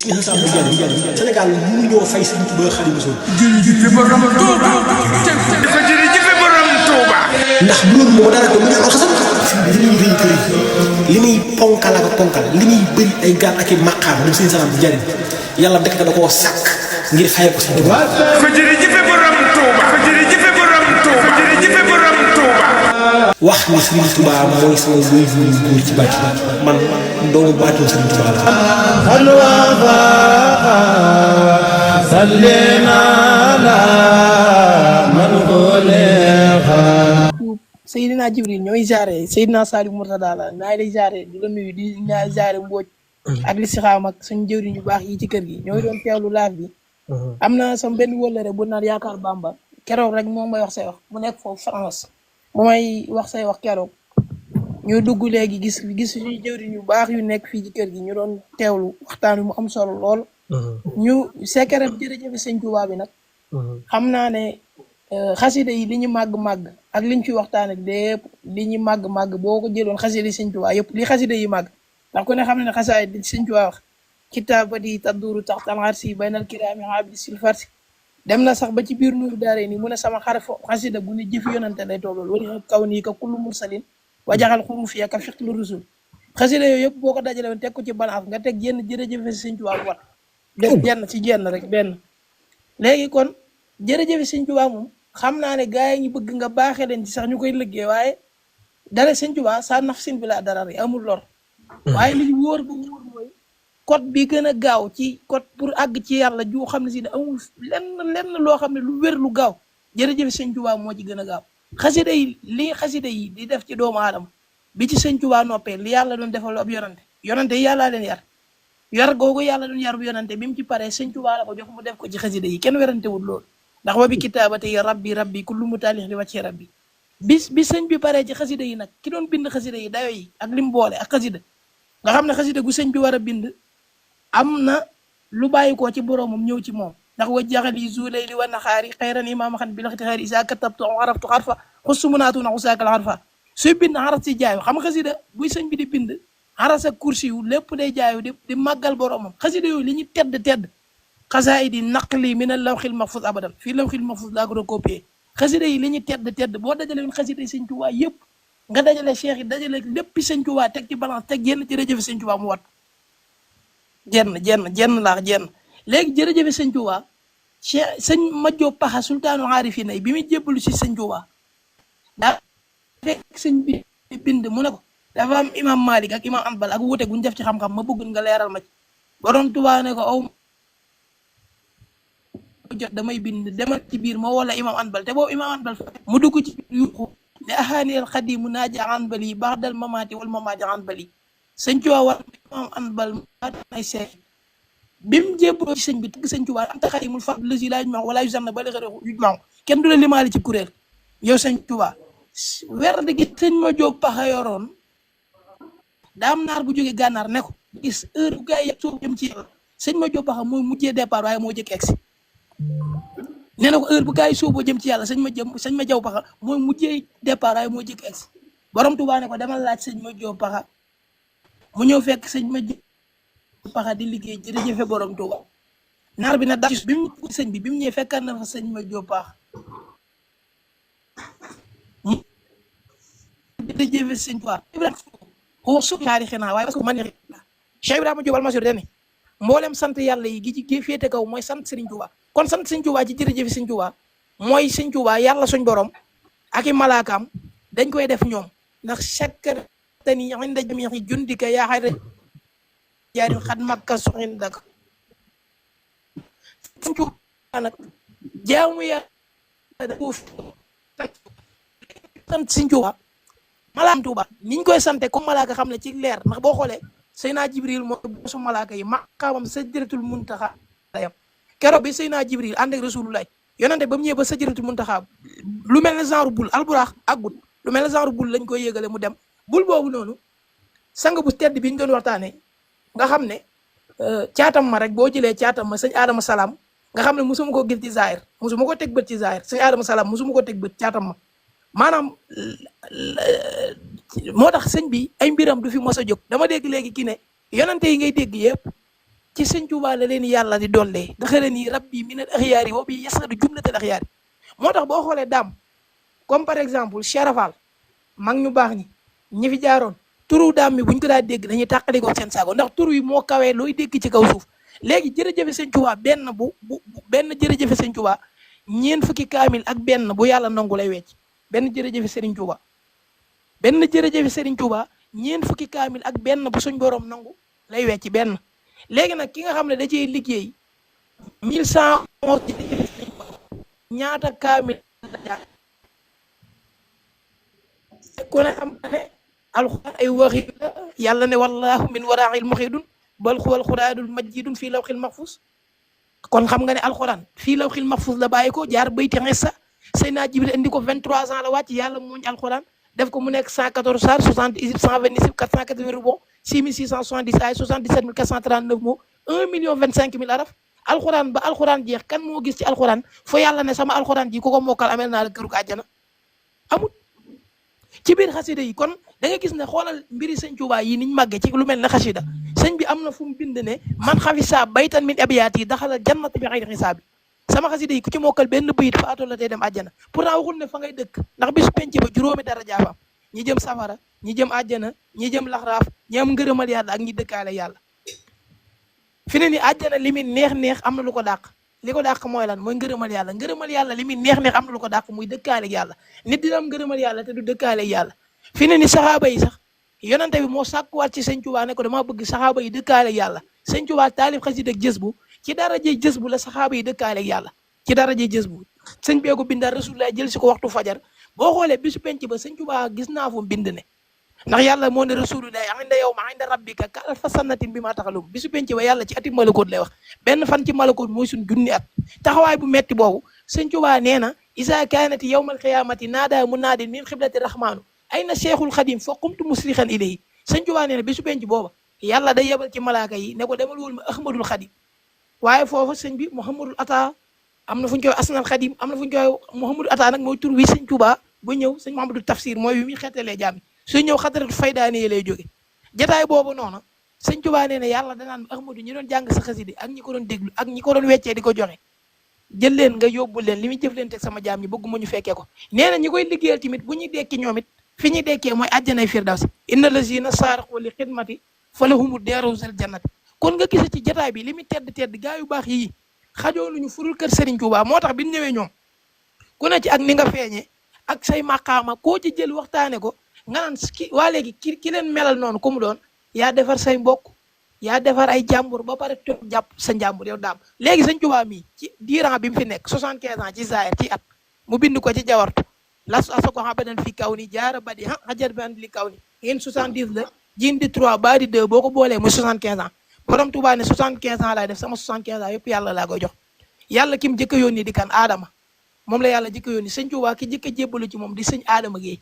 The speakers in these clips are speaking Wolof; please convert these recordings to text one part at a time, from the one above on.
sëñ Sam bu jariñ Sénégal mënuñoo fay sëñ Tuubaa Xaadimu Rasuul jërëjëf borom Touba dafa jërëjëf borom Touba ndax loolu moo dara ko mu ñu xasal li muy rëy kër li muy ponkal ak ponkal li muy bëri ay gaal ak i maqaam moom sëñ Sam bu jariñ yàlla dekk da koo sàkk ngir fay ko sëñ Tuubaa dafa jërëjëf borom Touba dafa jërëjëf borom Touba dafa jërëjëf borom Touba wax ni sëñ Tuubaa mooy sama wéy bu góor ci bàcc man doomu bàccu sëñ Tuubaa la Seydina Jibril ñooy jaare Seydina Saliou Mourtada la naa lay jaare di la nuyu di ñaa jaare Mbodj ak li si xaam ak suñu jëwriñ yu baax yi ci kër gi ñooy doon teewlu live bi am na sama benn wëllëre bu naan yaakaar Bamba keroog rek moom may wax say wax mu nekk foofu France mu may wax say wax keroog ñu dugg léegi gis suñu jëwriñ yu baax yu nekk fii ci kër gi ñu doon teewlu waxtaan wi mu am solo lool ñu sekkereb jërëjëf sëñ Tuubaa bi nag xam naa ne xasida yi li ñu màgg-màgg ak liñ fi waxtaan ak lépp li ñu màgg-màgg boo ko jëloon xasida yi sëñ Tuubaa yëpp li xasida yi màgg ndax ku ne xam ne xasaay di sëñ Tuubaa wax kitaabati tadduuru taxtal arsi baynal kiraami abdi sil farsi dem na sax ba ci biir nuuru daare ni mu ne sama xarfo xasida bu ne jëf yonante lay tollool wala kaw nii ka kullu mursalin wajaxal xurufi ka fiqlu rusul xasida yooyu yëpp boo ko dajale woon teg ko ci balance nga teg jenn jërëjëf sëñ Tuubaa bu wat def jenn ci jenn rek benn léegi kon jërëjëf sëñ Tuubaa moom xam naa ne gars yi ngi bëgg nga baaxee leen ci sax ñu koy liggéey waaye dara sëñ Tuubaa sa nafsin bi la dara yi amul lor waaye li wóor ba wóor mooy code bi gën a gaaw ci code pour àgg ci yàlla ju xam ne si ne amul lenn loo xam ne lu wér lu gaaw jërëjëf sëñ Tuubaa moo ci gën a gaaw xasida yi li xasida yi di def ci doomu aadama bi ci sëñ Tuubaa noppee li yàlla doon defal ab yonante yi yàllaa leen yar googu yàlla doon yar bu yonante bi mu ci paree sëñ Tuubaa la ko jox mu def ko ci xasida yi kenn werantewul loolu ndax wa bi kitaabati rabbi kullu mutaalix li wàcce rabbi bi sëñ bi paree ci xasida yi nag ki doon bind xasida yi dayo yi ak lim boole ak xasida nga xam ne xasida gu sëñ bi war a bind am na lu bàyyi koo ci boroomam ñëw ci moom ndax wa jaxali zulay li wa naxaari xayran imaama xan bi laxti xaari isa katabtu xaraftu xarfa xusu munaatu na xusaakal xarfa suy bind xaras ci jaayu xam xasida buy sëñ bi di bind xaras ak kursi yu lépp day jaayu di màggal boroomam xasida yooyu li ñu tedd xasaay di naqli min al lawxil mahfuz abadan fii lawxil mahfuz laa ko doon copier xasida yi li ñu tedd boo dajale woon xasida yi sëñ Tuubaa yëpp nga dajale cheikh yi dajale léppi sëñ Tuubaa teg ci balance teg yenn jërëjëf sëñ Tuubaa mu wat jenn laax jenn léegi jërëjëf sëñ Tuubaa cheikh sëñ Majoob Paxa sultaanu aarifina bi muy jébbalu si sëñ Tuubaa daa fekk sëñ bi bind mu ne ko dafa am imam Malik ak imam Anbal ak wute guñ def ci xam-xam ma bëgg nga leeral ma ci borom Tuubaa ne ko aw jot damay bind demal ci biir moo wala imam Anbal te boobu imam Anbal mu dugg ci biir yuuxu ne ahaani al xadimu naaji Anbali ba'dal mamaati wal mamaati Anbali sëñ Tuubaa war imam Anbal ay seex bi mu jébboo ci sëñ bi tëgg sëñ Tuubaa anta xadimul fard lasi laa yujma wala yusanna ba léegi yujma kenn du la limaali ci kuréel yow sëñ Tuubaa weer di gis sëñ ma jóob paxa yoroon daa am naar bu jógee gànnaar ne ko gis heure bu gars yi yëpp soo jëm ci yàlla sëñ ma jóob paxa mooy mujjee départ waaye moo jëkk egsi nee na ko heure bu gars yi sooboo jëm ci yàlla sëñ ma jaw paxa mooy mujjee départ waaye moo jëkk egsi borom Tuubaa ne ko demal laaj sëñ ma jóob paxa mu ñëw fekk sëñ ma jóob paxa di liggéey jërëjëfe borom Tuubaa naar bi nag daal bi mu sëñ bi mu ñëwee fekkaat na fa sëñ ma jóob paxa jërëjëfe sëñ Tuubaa ko su ñaari xinaa waaye parce que man Cheikh Ibrahima Jóob Almasuri dane mboolem sant yàlla yi gi ci féete kaw mooy sant Sëriñ Tuubaa kon sant Sëriñ Tuubaa ci jërëjëf Sëriñ Tuubaa mooy Sëriñ Tuubaa yàlla suñ borom ak i malaakaam dañ koy def ñoom ndax shakkartani inda jamii'i jundika yaa xayra jaarin xat makka suxin dak Sëriñ Tuubaa nag jaamu yàlla da ko sant Sëriñ Tuubaa malaam Tuubaa niñ koy sante comme malaaka xam ne ci leer ndax boo xoolee Seydina Jibril moo bosu malaaka yi maqaamam sajratul muntaxa yam keroog bi Seydina Jibril ànd ak Rasulullah yonente ba mu ñëwee ba sajratul muntaxa lu mel ne genre bul alburaax àggut lu mel ne genre bul lañ koy yëgale mu dem bul boobu noonu sang bu tedd bi ñu doon waxtaane nga xam ne caatam ma rek boo jëlee caatam ma sëñ Adama Salaam nga xam ne musuma ko gis ci zaahir musuma ko teg bët ci zaahir sëñ Adama Salaam musuma ko teg bët caatam ma maanaam moo tax sëñ bi ay mbiram du fi mos a jóg dama dégg léegi ki ne yonante yi ngay dégg yëpp ci sëñ Tuubaa la leen yàlla di dollee daxa leen yi rabbi min al axyaari wa bi yasadu jumlatal axyaari moo tax boo xoolee daam comme par exemple Cherafal mag ñu baax ñi fi jaaroon turu daam mi buñ ko daa dégg dañuy tàqalikoo seen sago ndax turu yi moo kawee looy dégg ci kaw suuf léegi jërëjëfe sëñ Tuubaa benn jërëjëfe sëñ Tuubaa ñeen fukki kaamil ak benn bu yàlla nangu lay wecc benn jërëjëfe Serigne Touba benn jërëjëfe Serigne Touba ñeen fukki kaamil ak benn bu suñ borom nangu lay wecc benn léegi nag ki nga xam ne da cee liggéey 1111 jërëjëfe Serigne Touba ñaata kaamil la jàng ku ne xam ne alxuraan ay waxi la yàlla ne wallahu min waraa'il muhiidun bal huwal qur'aanul majiidun fii lawhil mahfuus kon xam nga ne alxuraan fii lawhil mahfuus la bàyyi ko jaar bayti xissa Seydina Jibril indi ko 23 ans la wàcc yàlla mooñ alxuraan def ko mu nekk 114 saar 70 126 480 bon 6670 ay 77 439 mots 1,025,000 araf alxuraan ba alxuraan jeex kan moo gis ci alxuraan fo yàlla ne sama alxuraan ji ku ko mokkal amel naa la këru àjjana amul ci biir xasida yi kon da nga gis ne xoolal mbiri sëñ Tuubaa yi niñ màggee ci lu mel ne xasida sëñ bi am na fu mu bind ne man xafisa baytan min abiyaati daxala jannata bi xayri xisaabi sama xasida yi ku ci mokkal benn bayit faatoo la tey dem àjjana pourtant waxul ne fa ngay dëkk ndax bisu penc ba juróomi daraja fa am ñi jëm safara ñi jëm àjjana ñi jëm laxraaf ñi am ngërëmal yàlla ak ñi dëkkaale yàlla fi ne ni àjjana li muy neex am na lu ko dàq li ko dàq mooy lan mooy ngërëmal yàlla li muy neex am na lu ko dàq muy dëkkaale yàlla nit dina am ngërëmal yàlla te du dëkkaale yàlla fi ne ni saxaaba yi sax yonante bi moo sàkkuwaat ci sëñ Tuubaa ne ko dama bëgg saxaaba yi dëkkaale yàlla sëñ Tuubaa taalif xasida ak jës bu ci daraje jës bu la saxaaba yi dëkkaale yàlla ci daraje jës bu sëñ bee ko bindal rasulullah jël si ko waxtu fajar boo xoolee bisu penc ba sëñ Tuubaa gis naa fu bind ne ndax yàlla moo ne rasulullah inda yawma inda rabbika ka alfa sanatin bi ma taxalum bisu penc ba yàlla ci ati malakoot lay wax benn fan ci malakoot mooy suñ junni at taxawaay bu metti boobu sëñ Tuubaa nee na isa kaanati yawmal qiyaamati naada munaadin min xiblati rahmaanu ayna cheikhul xadim fa qumtu musrixan ilayhi sëñ Tuubaa nee na bisu penc booba yàlla day yebal ci malaaka yi ne ko demal wul ma ahmadul xadim waaye foofu sëñ bi Mouhamadul Ata am na fu ñu koy asnal xadim am na fu ñu koy Mouhamadul Ata nag mooy tur wi sëñ Tuubaa bu ñëw sëñ Mouhamadul Tafsir mooy wi muy xeetalee jàmm suy ñëw xadaratu faydaani yi lay jóge jataay boobu noonu sëñ Tuubaa nee na yàlla danaan Ahmadu ñi doon jàng sa xasida ak ñi ko doon déglu ak ñi ko doon weccee di ko joxe jël leen nga yóbbu leen li muy jëf leen teg sama jaam ñi bëgguma ñu fekkee ko nee na ñi koy liggéeyal tamit bu ñuy dekki ñoom it fi ñuy dekkee mooy àjjanay firdawsi inna lazina saaraqu li xidmati fa lahumu daarawzal jannati kon nga gis ci jataay bi li muy tedd gaa yu baax yii xajoo luñu furul kër Serigne Touba moo tax bi ñu ñëwee ñoom ku ne ci ak ni nga feeñee ak say maqaama koo ci jël waxtaane ko nga naan waa léegi ki leen melal noonu ku mu doon yaa defar say mbokk yaa defar ay jàmbur ba pare toog jàpp sa njàmbur yow daam léegi sëñ Tuubaa mi ci diiran bi mu fi nekk 75 ans ci zaahir ci at mu bind ko ci jawartu las asa ko xabadan fi kaw ni jaara badi xajar bi andi li kaw ni ngeen 70 la jiin di 3 baa di 2 boo ko boolee muy 75 ans borom Tuubaa ne 75 ans laay def sama 75 ans yëpp yàlla laa koy jox yàlla ki mu jëkk a yónni di kan aadama moom la yàlla jëkk a yónni sëñ Tuubaa ki jëkk a jébbalu ci moom di sëñ aadama Géey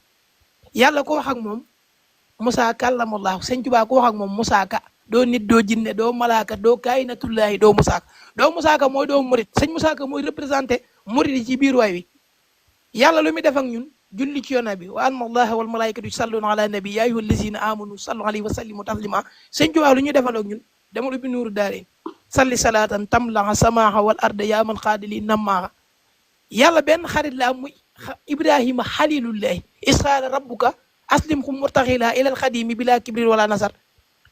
yàlla ko wax ak moom Musaa kallamullahu sëñ Tuubaa ko wax ak moom Musaa Ka doo nit doo jinne doo malaaka doo kaayinatullaahi doo Musaa Ka doo Musaa Ka mooy doo murit sëñ Musaa Ka mooy représenté murit yi ci biir waay wi yàlla lu muy def ak ñun julli ci yonent bi wa anna allaha wal malaikatu yusalluna ala nabi ya ayyuha allazina amanu sallu alayhi wa sallimu taslima sëñ Tuubaa lu ñu defal ak ñun dama ubbi nuuru daareen salli salaatan tamlaha samaaha wal arda yaa man xaadili nammaaha yàlla benn xarit la am muy ibrahima xalilullahi isqaala rabbuka aslim xum murtaxila ilal xadimi bila kibrin wala nasar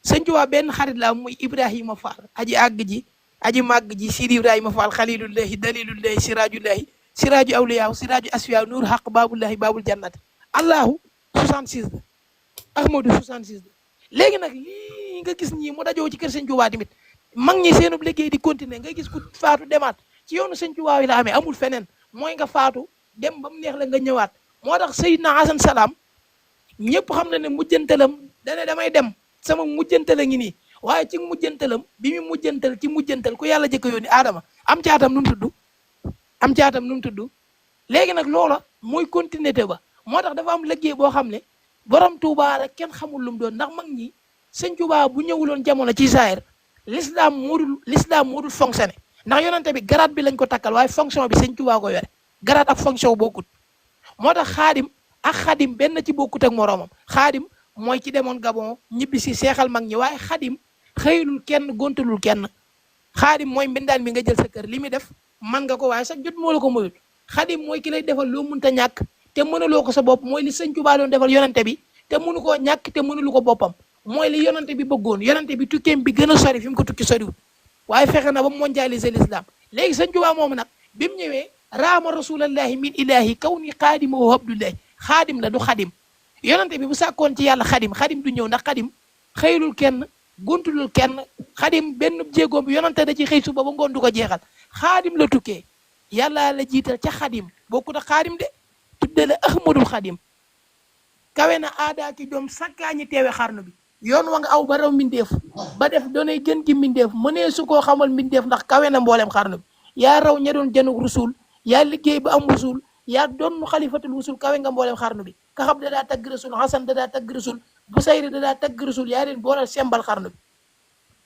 sëñ Tuubaa benn xarit la am muy ibrahima fall aji àgg ji aji màgg ji sidi ibrahima fall xalilullahi dalilullahi sirajullahi siraju awliyaahu siraju asfiyaahu nuur xaq baabullahi baabul jannati allahu 66 la ahmadu 66 la léegi nag lii nga gis ñii mu dajoo ci kër sëñ Tuubaa tamit mag ñi seenub liggéey di continuer nga gis ku faatu demaat ci yoonu sëñ Tuubaa yi la amee amul feneen mooy nga faatu dem ba mu neex la nga ñëwaat moo tax Seydina Asan Salaam ñëpp xam na ne mujjantalam dane damay dem sama mujjantala ngi nii waaye ci mujjantalam bi mu mujjantal ci mujjantal ku yàlla jëkk yónni aadama am caatam nu mu tudd léegi nag loola mooy continuité ba moo tax dafa am liggéey boo xam ne borom Tuubaa rek kenn xamul lu mu doon ndax mag ñi sëñ Tuubaa bu ñëwuloon jamono ci saayir l'islam moo dul fonctionné ndax yonente bi garaat bi lañ ko takkal waaye fonction bi sëñ Tuubaa ko yore garaat ak fonction bokkut moo tax xaadim ak xadim benn ci bokkut ak moroomam xaadim mooy ci demoon Gabon ñibbi si seexal mag ñi waaye xadim xëyulul kenn gontalul kenn xaadim mooy mbindaan bi nga jël sa kër li muy def man nga ko waaye sax jot moo la ko moyut xaadim mooy ki lay defal loo mënta ñàkk te mënuloo ko sa bopp mooy li sëñ Tuubaa doon defal yonante bi te mënu koo ñàkk te mënulu ko boppam mooy li yonante bi bëggoon yonante bi tukkeem bi gën a sori fi mu ko tukki soriwul waaye fexe na ba mondialiser l'islam léegi sëñ Tuubaa moomu nag bi mu ñëwee raama rasulallahi min ilahi kaw ni xaadima wa abdullahi xaadim la du xadim yonante bi bu sàkkoon ci yàlla xadim du ñëw ndax xadim xëylul kenn gontulul kenn xadim benn jéegoom bi yonante da ci xëy suba ba ngoon du ko jeexal xaadim la tukkee yàlla la jiital ca xadim bokkut ak xaadim de tudde la ahmadul xadim kawe na aadaa ki doom sakkaañi teewe xarnu bi yoon wa nga aw ba raw mbindeef ba def doonay gën gi mbindeef mënee su koo xamal mbindeef ndax kawe na mboolem xarnu bi yaa raw ña doon janug rusul yaa liggéey ba am wusul yaa doon xalifatul wusul kawe nga mboolem xarnu bi ka xam da daa tagg rasul xasan da daa tagg rasul busayri da daa tagg rasul yaa leen boolal sembal xarnu bi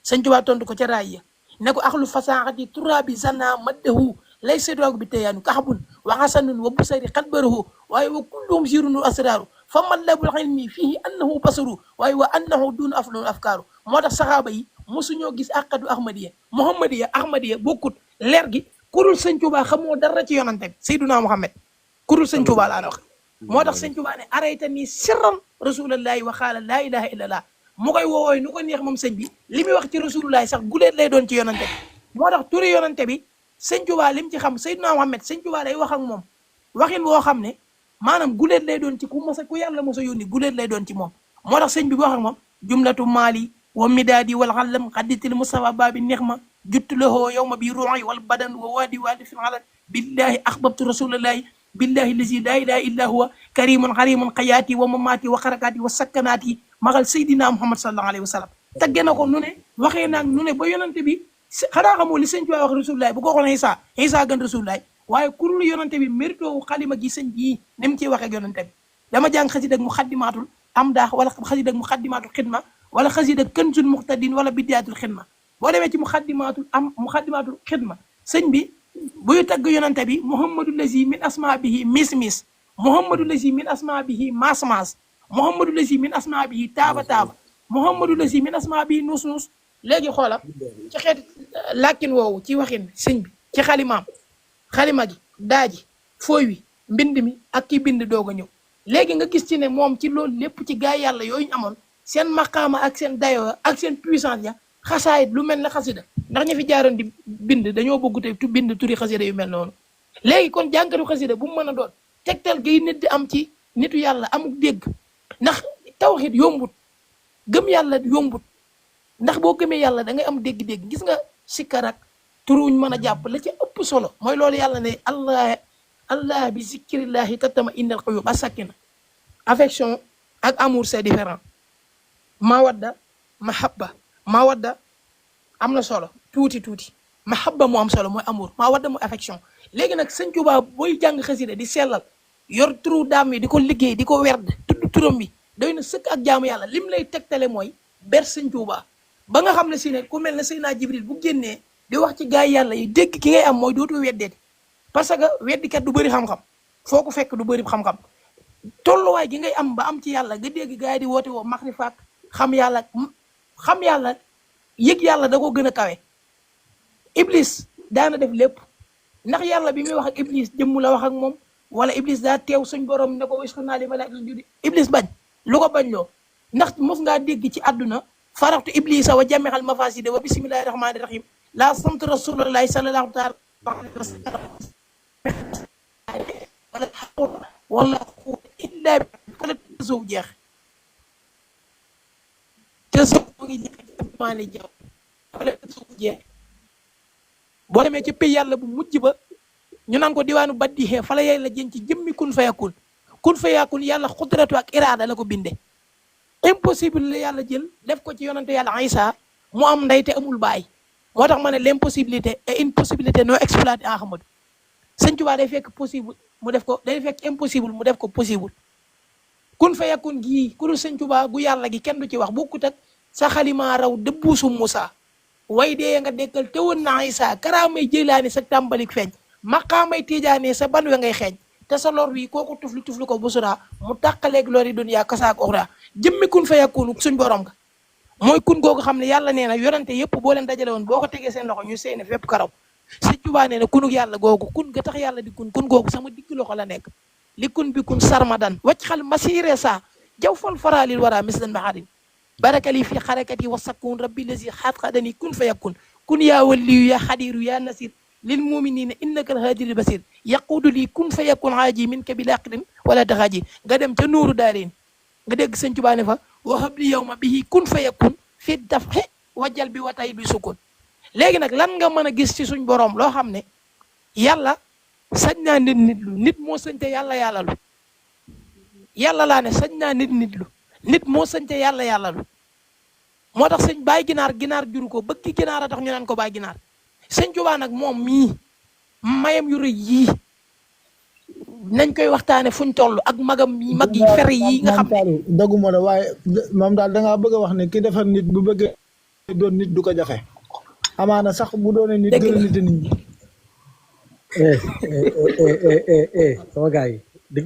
sëñ Tuubaa tontu ko ca raay ya ne ko axlu fasaxati turaabi zanna maddahu lay séddoog bi teyaanu kaxabun wa xasanun wa busayri xadbarahu waaye wa kulluhum sirunu asraaru fa matlabul ilmi fihi annahu basaru waaye wa annahu dun aflun afkaaru moo tax saxaaba yi mosuñoo gis àqadu ahmadiya muhammadiya ahmadiya bokkut leer gi kurul sëñ Tuubaa xamoo dara ci yonante bi Seydunaa Muhammad kurul sëñ Tuubaa laa wax moo tax sëñ Tuubaa ne arayta nii sirran rasulallahi wa xaala laa ilaha illallah mu koy woowooy nu ko neex moom sëñ bi li muy wax ci rasulullahi sax guleet lay doon ci yonante bi moo tax turi yonante bi sëñ Tuubaa lim ci xam Seydunaa Muhammad sëñ Tuubaa day wax ak moom waxin woo xam ne maanaam guleet lay doon ci ku yàlla mos a yónni guleet lay doon ci moom moo tax sëñ bi wax ak moom jumlatu maali wa midaadi wal xallam xadditil mustafa baabi neex ma juttu lahoo yow ma bi ruuxi wal badan wa waadi waadi fi xalat billahi axbabtu rasulallahi billahi lazi laa ilaha illa huwa karimun xarimun xayaati wa mamaati wa xarakaati wa sakkanaati maxal Seydina Muhammad sallallahu alayhi wa sallam tagge na ko nu ne waxee naag nu ne ba yonante bi xanaa xamoo li sëñ Tuubaa wax rasulullahi bu ko waxoon Isa gën rasulullahi waaye kurul yonante bi mérito xalima gi sëñ bii ni mu ciy waxee ak yonante bi dama jàng xasida ak mu xaddimaatul am daax wala xasida ak mu xaddimaatul xidma wala xasida ak kënsul muxtadin wala bidiyaatul xidma boo demee ci mu xaddimaatul xidma sëñ bi buy tagg yonante bi muhammadu lazi min asma bihi mis muhammadu lazi min asma bihi mas muhammadu lazi min asma bihi taaba muhammadu lazi min asma bihi nuus léegi xoola ci xeeti làkkin woowu ci waxin sëñ bi ci xalima gi daaji fooy wi mbind mi ak ki bind doog a ñëw léegi nga gis ci ne moom ci loolu lépp ci gaay yàlla yooyu ñu amoon seen maqaama ak seen dayoo ak seen puissance ya xasaayit lu mel ne xasida ndax ña fi jaaroon di bind dañoo bëgg te bind turi xasida yu mel noonu léegi kon jànkatu xasida bu mu mën a doon tegtal gay nit di am ci nitu yàlla amuk dégg ndax tawhid yombut gëm yàlla yombut ndax boo gëmee yàlla da ngay am dégg-dégg gis nga sikkar ak turuñ mën a jàpp la ci ëpp solo mooy loolu yàlla ne allah bi zikrillahi tatama innal qulub as-sakina affection ak amour c'est différent mawadda mawadda am na solo tuuti mahabba moo am solo mooy amour mawadda mooy affection léegi nag sëñ Tuubaa booy jàng xasida di sellal yor turu daam yi di ko liggéey di ko werd tudd turam bi doy na sëkk ak jaamu yàlla lim lay tegtale mooy ber sëñ Tuubaa ba nga xam ne si ne ku mel ne Seydina Jibril bu génnee di wax ci gaay yàlla yi dégg ki ngay am mooy dootu weddeeti parce que weddikat du bëri xam-xam foo ko fekk du bëri xam-xam tolluwaay gi ngay am ba am ci yàlla nga dégg gaay di woote woo maxrifaat xam yàlla yëg yàlla da ko gën a kawe Iblis daana def lépp ndax yàlla bi muy wax ak Iblis jëmm la wax ak moom wala Iblis daa teew suñ borom ne ko wasxurnaa li malaa'ikati sujudi Iblis bañ lu ko bañ loo ndax mos ngaa dégg ci àdduna faraxtu Iblisa wa jamihal mafasida wa bismillahi rahmani rahim la sant rasulullahi sallallahu taala alayhi wa sallam wala xaqul wala quwwata illa billah suuf jeex te suuf mu ngi jeex ci maani jaw wala suuf jeex boo demee ci pays yàlla bu mujj ba ñu naan ko diwaanu baddi xee fa la yey la jën ci jëmmi kun fayakun yàlla xudratu ak iraada la ko binde impossible la yàlla jël def ko ci yonante yàlla Isa mu am ndey te amul baay moo tax ma ne l'impossibilité et une possibilité non exploitée Ahmadu sëñ Tuubaa day fekk possible mu def ko day fekk impossible mu def ko possible kun fayakun gii ku dul sëñ Tuubaa gu yàlla gi kenn du ci wax bokkut ak sa xalimaa raw dëbbuusu Musaa way dee nga dekkal te woon na Isa karaamay jëlaani sa tàmbalik feeñ maqaamay tiijaane sa ban we ngay xeeñ te sa lor wi kooku tufli ko busura mu tàqaleeg lori dunya kasaak oxra jëmmi kun fayakun suñ borom nga mooy kun googu xam ne yàlla nee na yorante yëpp boo leen dajale woon boo ko tegee seen loxo ñu seene fépp karaw sëñ Tuubaa nee na kunug yàlla googu kun ga tax yàlla di kun googu sama digg loxo la nekk li kun bi kun sarmadan wacc xal masiré sa jaw fal faraalil wara mislan mahadin barakali fi xarakati wa sakkun rabbi lazi xaatxadani kun fa yakun kun yaa waliyu yaa xadiru yaa nasir lil muminina innaka alhaadil basir yaquudu lii kun fa yakun haaji min ka bi laqrin wala taxaaji nga dem ca nuuru daarin nga dégg sëñ Tuubaa ne fa wahab li yow ma bihi kun fa yakun fi dafxi wajal bi watay bi sukun léegi nag lan nga mën a gis ci suñ borom loo xam ne yàlla sañ naa nit lu nit moo sañte yàlla lu yàlla laa ne sañ naa nit lu nit moo sañte yàlla lu moo tax sëñ baay ginaar juru ko bëgg ginaar a tax ñu naan ko baay ginaar sëñ Tuubaa nag moom mii mayam yu rëy yii nañ koy waxtaane fuñ toll ak magam yi mag yi fer yi nga xam ne daguma la waaye moom daal dangaa bëgg a wax ne ki defar nit bu bëggee doon nit du ko jafe amaana sax bu doonee nit gën a nit a nit ñi sama gars yi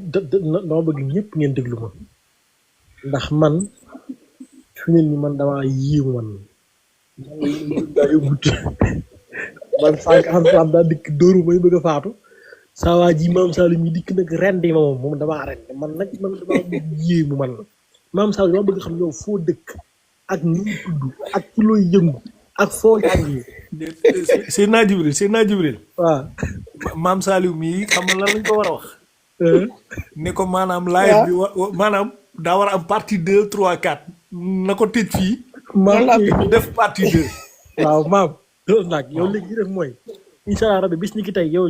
dama bëgg ñëpp ngeen déglu ma ndax man fi mu ne nii man damaa yéemu man daa yóbbut man sànq xam daa dikk dóoru may bëgg a faatu saa waa ji maam Saloum yi dikk nag rendi ma moom damaa rendi man nag man damaa yéemu man maam Saloum dama bëgg xam yow foo dëkk ak ni mu tudd ak ci looy yëngu ak foo jàngee. Seydina Jibril waaw maam Saloum yi xam nga lan lañ ko war a wax ne ko maanaam live bi maanaam daa war a am partie 2 3 4 na ko tëj fii ñu def partie 2 waaw maam loolu nag yow léegi ñu def mooy incha allah rabbi bis ni ki tey yow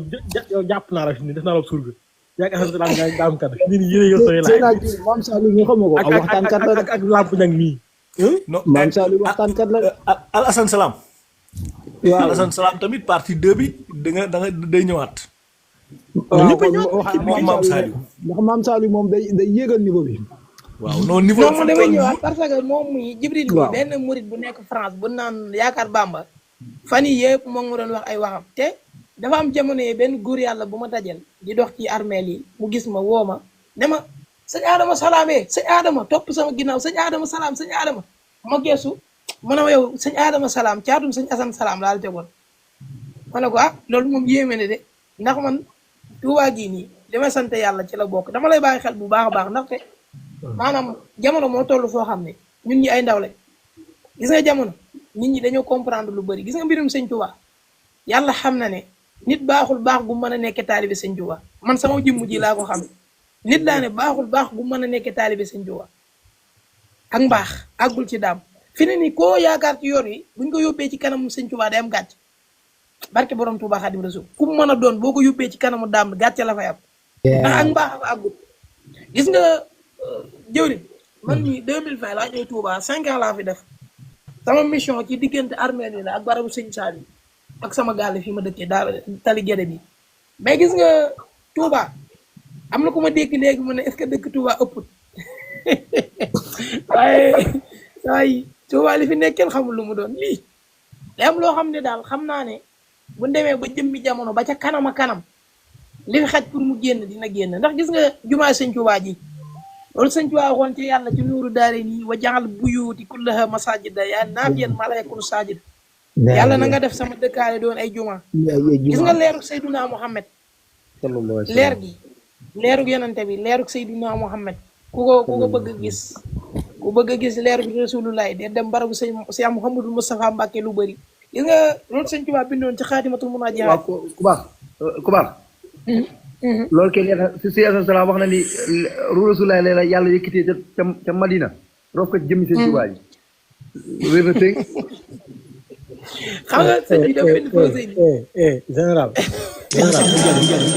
jàpp naa la fi ni def naa la surga yaa ngi xam ne nga am kat ñu ni yéen yow sooy laaj maam Saliou ñu xamoo ko waxtaankat la ak lamp ñag mii maam Saliou waxtaankat la Al Assane Salam waaw Al Assane Salam tamit partie 2 bi da nga day ñëwaat moom maam Saliou ndax maam Saliou moom day yéegal niveau bi waaw non niveau non damay ñëwaat parce que moom muy Jibril bi benn murit bu nekk France bu naan yaakaar Bamba fan yii yëpp moom mu doon wax ay waxam te dafa am jamono yi benn góor yàlla bu ma dajal di dox ci armeel yi mu gis ma woo ma ne ma sëñ Adama salaamee sëñ Adama topp sama ginnaaw sëñ Adama salaam sëñ Adama ma geesu ma ne ma yow sëñ Adama salaam caatum sëñ Assane salaam laal tegoon ma ne ko ah loolu moom yéeme ne de ndax man Tuubaa gii nii li may sant yàlla ci la bokk dama lay bàyyi xel bu baax a baax ndaxte maanaam jamono moo toll foo xam ne ñun ñi ay ndaw lañ gis nga jamono nit ñi dañoo comprendre lu bëri gis nga mbirum sëñ Tuubaa yàlla xam na ne nit baaxul baax gu mën a nekke taalibe sëñ Tuubaa man sama jëmm ji laa ko xam nit laa ne baaxul baax gu mën a nekke taalibe sëñ Tuubaa ak mbaax àggul ci daam fi ne ni koo yaakaar ci yoon wi buñ ko yóbbee ci kanamu sëñ Tuubaa day am gàcc barke borom Tuubaa Xaadim Rasuul ku mu mën a doon boo ko yóbbee ci kanamu daam gàcce la fay am ndax ak mbaax ak àggul gis nga jëwriñ man mii 2020 laa ñëw Touba 5 ans laa fi def sama mission ci diggante armée ni la ak barabu sëñ Saliou ak sama gaal fi ma dëkkee daal tali gede bi mais gis nga Touba am na ku ma dégg léegi mu ne est-ce que dëkk Touba ëpput waaye Touba li fi nekk kenn xamul lu mu doon lii day am loo xam ne daal xam naa ne bu demee ba jëmmi jamono ba ca kanam a kanam li fi xaj pour mu génn dina génn ndax gis nga jumaa sëñ Touba ji loolu sëñ Tuubaa waxoon ci yàlla ci nuuru daare nii wa jaxal buyuuti kullaha masajida yaa naafiyan maa laa yakunu saajida yàlla na nga def sama dëkkaale doon ay juma gis nga leeruk Seyduna Muhammad leer gi leeruk yonante bi leeruk Seyduna Muhammad ku ko bëgg a gis ku bëgg a gis leeruk Rasulullah de dem barabu sëñ Muhammadul Mustafa Mbàkke lu bëri gis nga loolu sëñ Tuubaa bindoon ci xaatimatul munaajaat ku baax loolu kenn si asalaam wax na ni Rasulullah la yàlla yëkkatee ca Madina roof ko ci jëmmi seen Tuubaa ji wér na tënk xam nga sëñ bi dafa benn posé ni général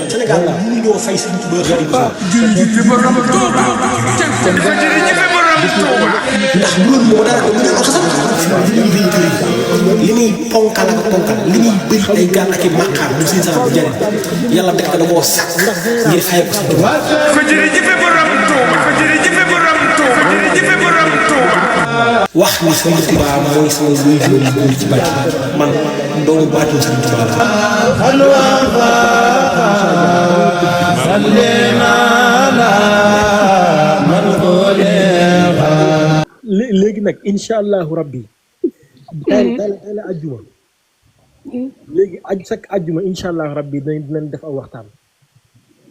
Sénégal mënu ñoo fay sëñ Tuubaa Xaadim ndax loolu moo dara ko mënul oto sax li muy li muy ponkal ak ponkal li muy bëri ay gaal ak i maqaam du seen sax bu jariñ yàlla def ko da koo sàkk ngir fay ko sëñ Tuubaa ko jërëjëf borom Tuuba ko jërëjëf borom Tuuba jërëjëf borom Tuuba wax ni sëñ Tuubaa mooy sama wéy yu góor ci bàtt man doomu baatum sëñ Tuubaa léegi léegi nag incha allahu rabbi tey la ajjuma léegi chaque ajjuma incha allahu rabbi dinañ def aw waxtaan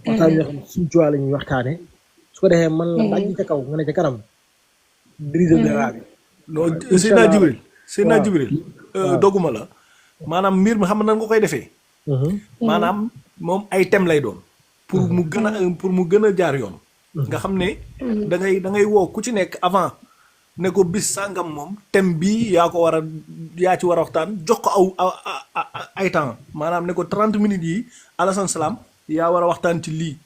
yoo xam suñu cuwaa la ñuy waxtaane su ko defee man la dajji ca kaw nga ne ca kanam diriger débat bi non Seydina Jibril doguma la maanaam mbir mi xam nan nga koy defee maanaam moom ay thème lay doon pour mu gën a jaar yoon nga xam ne da ngay woo ku ci nekk avant ne ko bis sàngam moom thème bii yaa ci war a waxtaan jox ko ay temps maanaam ne ko 30 minutes yi Alassane Salam yaa war a waxtaan ci lii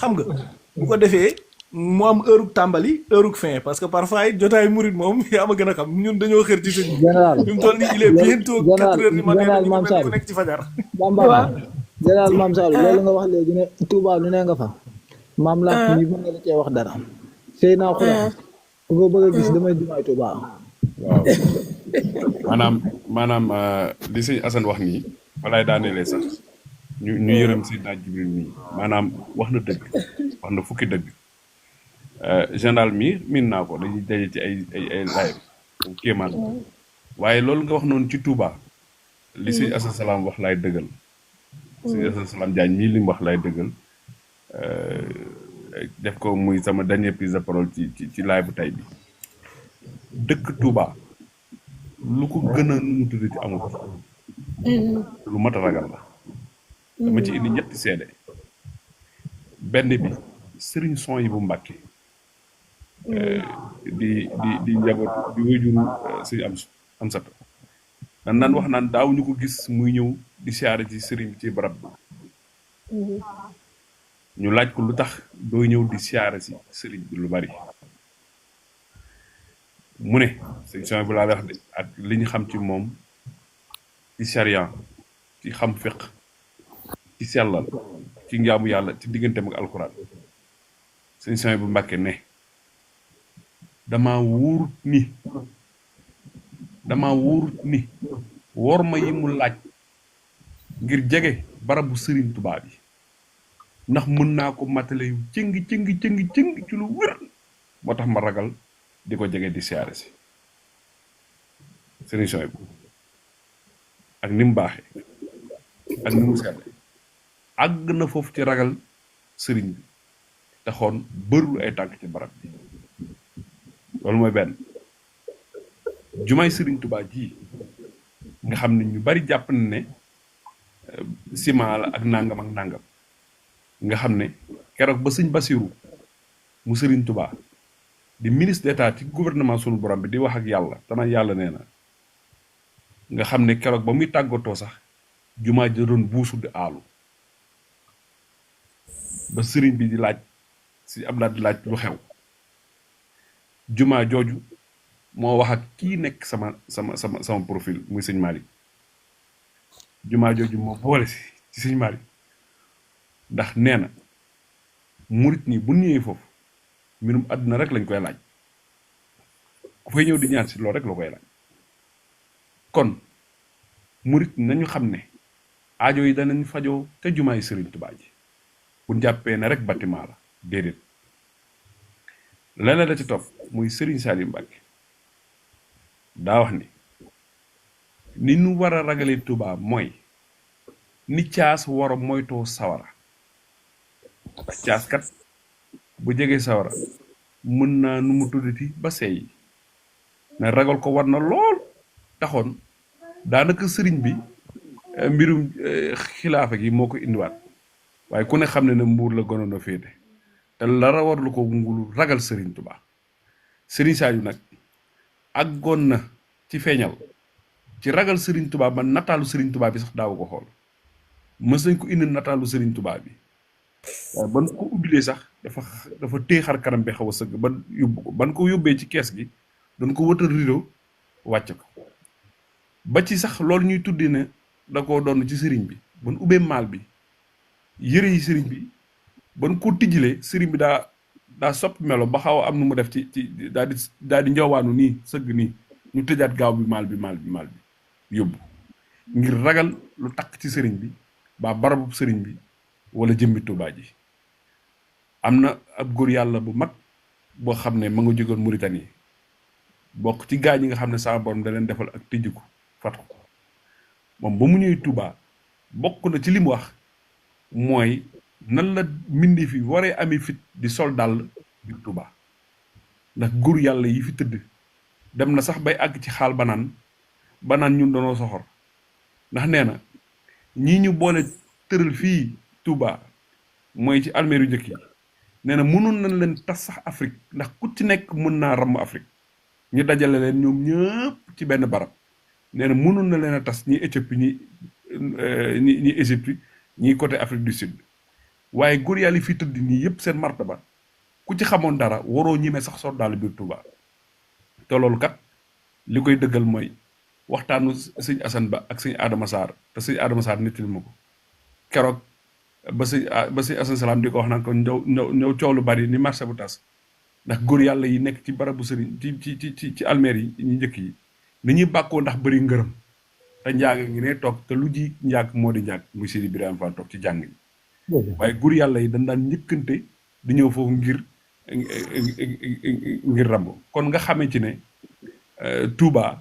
xam nga bu ko defee mu am heure tàmbali heure fin parce que parfois it jotaay murid moom yaa ma gën a xam ñun dañoo xër ci sëñ bi fi mu toll nii il est bientôt 4 heures du matin ñu mel ku nekk ci fajar général Mame Saliou loolu nga wax léegi ne Touba lu ne nga fa maam la ñi mën nga la cee wax dara sëy naa xuraan ku ko bëgg a gis damay jumaay Touba waaw maanaam li sëñ Assane wax nii walaay daanelee sax ñu yërëm Seydina Jibril nii maanaam wax na dëgg wax na fukki dëgg général miin naa ko dañuy daje ci ay live kéemaan waaye loolu nga wax noonu ci Touba li sëñ Assane Salam wax laay dëggal sëñ Assane Salam Diagne mii li mu wax laay dëggal def ko muy sama dernière prise de parole ci live bu tey bi dëkk Touba lu ko gën a nu mu tuddati amul lu mat a ragal la dama ci indi ñetti seede benn bi sëriñ son yi bu Mbàkke di njaboot di wéjuru sëriñ am sata dan naan wax naan daaw ñu ko gis muy ñëw di siyaare ci sëriñ ci barab bi ñu laaj ko lu tax doo ñëw di siyaare si sëriñ bi lu bari mu ne sëriñ son bu laa wax de ak li ñu xam ci moom ci charia ci xam fiq ci sellal ci njaamu yàlla ci digganteem ak alxuraan sëñ son bu Mbàkke ne dama wóorut ni wor ma yi mu laaj ngir jege barabu sëriñ Tuubaa bi ndax mën naa ko matale yu cëng ci lu wér moo tax ma ragal di ko jege di siyaare si sëriñ son bu ak ni mu baaxee ak ni mu sedde àgg na foofu ci ragal sëriñ bi taxoon bërul ay tànk ci barab bi loolu mooy benn jumaay sëriñ Tuubaa ji nga xam ne ñu bari jàpp na ne ciment la ak nangam nga xam ne keroog ba sëñ Basiru mu sëriñ Tuubaa di ministre d'état ci gouvernement sunu borom bi di wax ak yàlla dana yàlla nee na nga xam ne keroog ba muy tàggatoo sax jumaa ja doon buusu di aalu ba sëriñ bi di laaj si Abdoulaye di laaj lu xew jumaa jooju moo wax ak kii nekk sama profil muy sëñ Malick jumaa jooju moo boole si ci sëñ Malick ndax nee na murit ñi bu ñëwee foofu mbirum àdduna rek lañ koy laaj ku fay ñëw di ñaan si loolu rek la koy laaj kon murit nañu xam ne aajo yi danañ fajoo te jumaay sëriñ Tuubaa ji bu jàppee ne rek bâtiment la déedéet leneen la ci topp muy sëriñ Saliou Mbacke daa wax ni nu war a ragalee Tuubaa mooy ni caas war a moytoo sawara caas kat bu jegee sawara mën naa nu mu tuddati ba seey ne ragal ko war na lool taxoon daanaka sëriñ bi mbirum xilaafa gi moo ko indiwaat waaye ku ne xam ne mbuur la gënoon a féete te lara war lu ko ngulu ragal sëriñ Tuubaa sëriñ Saliou nag àggoon na ci feeñal ci ragal sëriñ Tuubaa ba nataalu sëriñ Tuubaa bi sax daaw ko xool mës nañ ko indi nataalu sëriñ Tuubaa bi waaye ban ko ubbilee sax dafa téye xar kanam bi xaw a sëgg ban yóbbu ko ban ko yóbbee ci kees gi doon ko wëtal rideau wàcc ko ba ci sax loolu ñuy tuddi ne da koo doon ci sëriñ bi ban ubbee maal bi yëre yi sëriñ bi ban ko tijjilee sëriñ bi daa soppi melo ba xaw a am nu mu def ci daal di njoowaanu nii sëgg nii ñu tëjaat gaaw bi maal bi yóbbu ngir ragal lu takk ci sëriñ bi ba barabu sëriñ bi wala jëmbi Tuubaa ji am na ab góor yàlla bu mag boo xam ne ma nga jógoon Mauritanie bokk ci gaa ñi nga xam ne sama borom da leen defal ak tëjjiku fatu moom ba mu ñëwee Touba bokk na ci li mu wax mooy nan la mbindee fi waree ami fit di sol dàll biir Touba ndax góor yàlla yi fi tëdd dem na sax bay àgg ci xaal banaan ñun danoo soxor ndax nee na ñii ñu boole tëral fii Touba mooy ci almeeru njëkk yi nee na mënoon nañ leen tas sax Afrique ndax ku ci nekk mën naa ramm Afrique ñu dajale leen ñoom ñëpp ci benn barab nee na mënoon na leen a tas ñi Éthiopie ñi Égypte ñi côté Afrique du Sud waaye góor yàlla yi fi tëdd nii yëpp seen martaba ku ci xamoon dara waroo ñime sax sor daal biir Touba te loolu kat li koy dëggal mooy waxtaanu sëñ Assane Ba ak sëñ Adama Sarr te sëñ Adama Sarr nettali ma ko keroog ba sëñ Assane Salaam di ko wax naan ko ñëw coow lu bari ni marché bu tas ndax góor yàlla yi nekk ci barabu sëriñ ci almeer yi ñu njëkk yi ni ñuy bàkkoo ndax bëri ngërëm te njaag ngi ne toog te lu ji njaag moo di njaag muy Sidi Birame Fall toog ci jàng yi waaye góor yàlla yi dañ daan njëkkante di ñëw foofu ngir rambo kon nga xamee ci ne Touba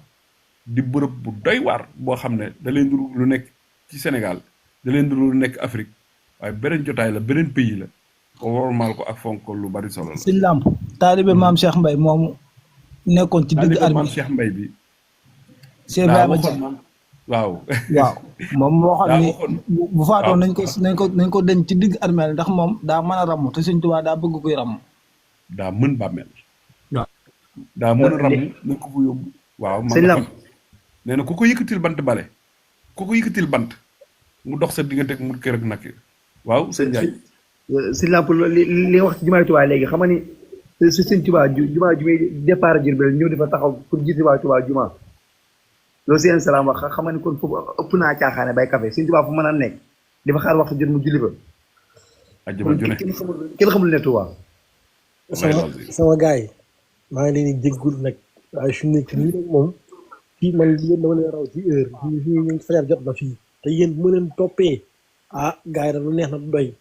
di bërëb bu doy waar boo xam ne da leen duru lu nekk ci Sénégal da leen duru lu nekk Afrique waaye beneen jotaay la beneen pays la ko wormaal ko ak fonk lu bari solo la. Sëñ Lamp taalibe maam Cheikh Mbaye moomu nekkoon ci digg armée maam Cheikh Mbaye bi. Cheikh Ibrahima Dia waaw. moom moo xam ni bu faatoon nañ ko denc ci digg armée ndax moom daa mën a ramm te Sëñ Tuubaa daa bëgg koy ramm. daa mën bàmmeel. waaw daa mën a ramm nañ ko fa yóbbu. waaw sëñ Lamp nee na ku ko yëkkatil bant bale ku ko yëkkatil bant mu dox sa diggante ak mu kër ak nakir waaw sëñ Ndiaye. sëñ Lamp li nga wax ci jumaay Touba léegi xam nga ni si sëñ Touba jumaa ju muy départ Diourbel ñëw di fa taxaw pour jiite waa Touba jumaa loolu seen salaam wax xam nga ni kon foofu ëpp naa caaxaane bay café sëñ Touba fu mën a nekk di fa xaar waxtu jot mu julli fa. ajjuma ju ne kenn xamul ne Touba. sama gars yi maa ngi leen di jéggul nag waaye fi mu nekk nii nag moom fii man yéen dama leen raw ci heure fii ñu ngi fajar jot na fii te yéen bu ma leen toppee ah gars yi da lu neex na du doy